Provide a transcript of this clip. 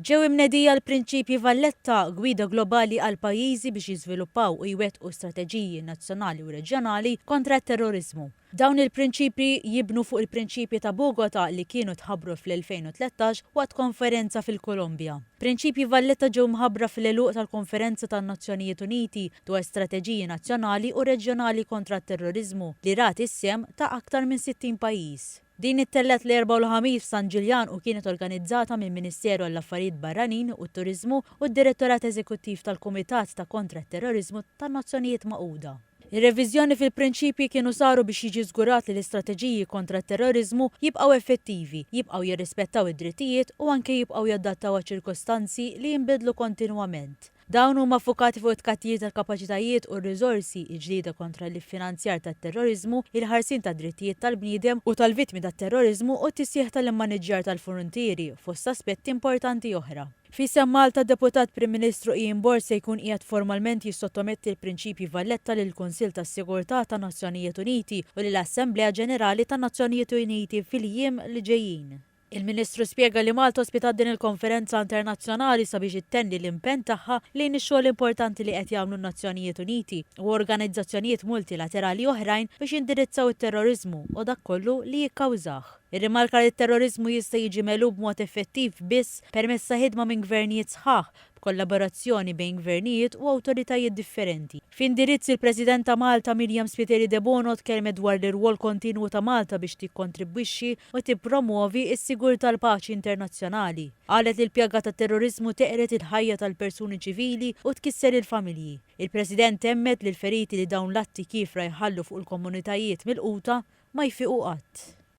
Ġew imnedija l-Prinċipji Valletta, gwida globali għall-pajjiżi biex jiżviluppaw u jwettqu strateġiji nazzjonali u reġjonali kontra t-terroriżmu. Dawn il-prinċipji jibnu fuq il-Prinċipji ta' Bogota li kienu tħabbru fl-2013 waqt konferenza fil-Kolombja. Prinċipji Valletta ġew mħabbra fl-għeluq tal-Konferenza tan-Nazzjonijiet Uniti dwar Strateġiji Nazzjonali u Reġjonali kontra t-Terroriżmu li rat is-sehem ta' aktar minn 60 pajjiż. Din ittellgħet l-Erbgħa u l-Ħamis f'San Ġiljan u kienet organizzata mill-Ministeru għall-Affarijiet Barranin u t-Turiżmu u d-Direttorat Eżekuttiv tal-Kumitat ta' Kontra t-Terroriżmu tan-Nazzjonijiet Magħquda. Ir-reviżjoni fil-prinċipji kienu saru biex jiġi żgurat li l-istrateġiji kontra t-terroriżmu jibqgħu effettivi, jibqgħu jirrispettaw id-drittijiet u anke jibqgħu jadattaw għaċ-ċirkostanzi li jinbidlu kontinwament. Dawn huma ffukati fuq it-tkattir tal-kapaċitajiet u r-riżorsi, il-ġlieda kontra l-iffinanzjar tat-terroriżmu, il-ħarsien tad-drittijiet tal-bniedem u tal-vittmi tat-terroriżmu u t-tisħiħ tal-immaniġġjar tal-fruntieri, fost aspetti importanti oħra. F'isem Malta, d-Deputat Prim Ministru Ian Borg se jkun qiegħed formalment jissottometti l-Prinċipji Valletta lill-Kunsill tas-Sigurtà tan-Nazzjonijiet Uniti u lill-Assemblea Ġenerali tan-Nazzjonijiet Uniti fil-jiem li ġejjin. Il-Ministru spjega li Malta ospitat din il-konferenza internazzjonali sabiex ittenni l-impenn tagħha lejn ix-xogħol importanti li qed jagħmlu n-Nazzjonijiet Uniti u organizzazzjonijiet multilaterali oħrajn biex jindirizzaw it-terroriżmu u dak kollu li jikkawżah. Irrimarka li t-terroriżmu jista' jiġi megħlub b'mod effettiv biss permezz ta' ħidma minn gvernijiet sħaħ b'kollaborazzjoni bejn gvernijiet u awtoritajiet differenti. F'indirizz, il-President ta' Malta Myriam Spiteri Debono tkellmet dwar l-irwol kontinwu ta' Malta biex tikkontribwixxi u tippromwovi s-sigurtà l-paċi internazzjonali. Qalet li l-pjaga tat-terroriżmu teqred il-ħajja tal-persuni ċivili u tkisser il-familji. Il-President temmet li l-feriti li dawn l-atti kiefra jħallu fuq il-komunitajiet milquta ma jfiqu qatt.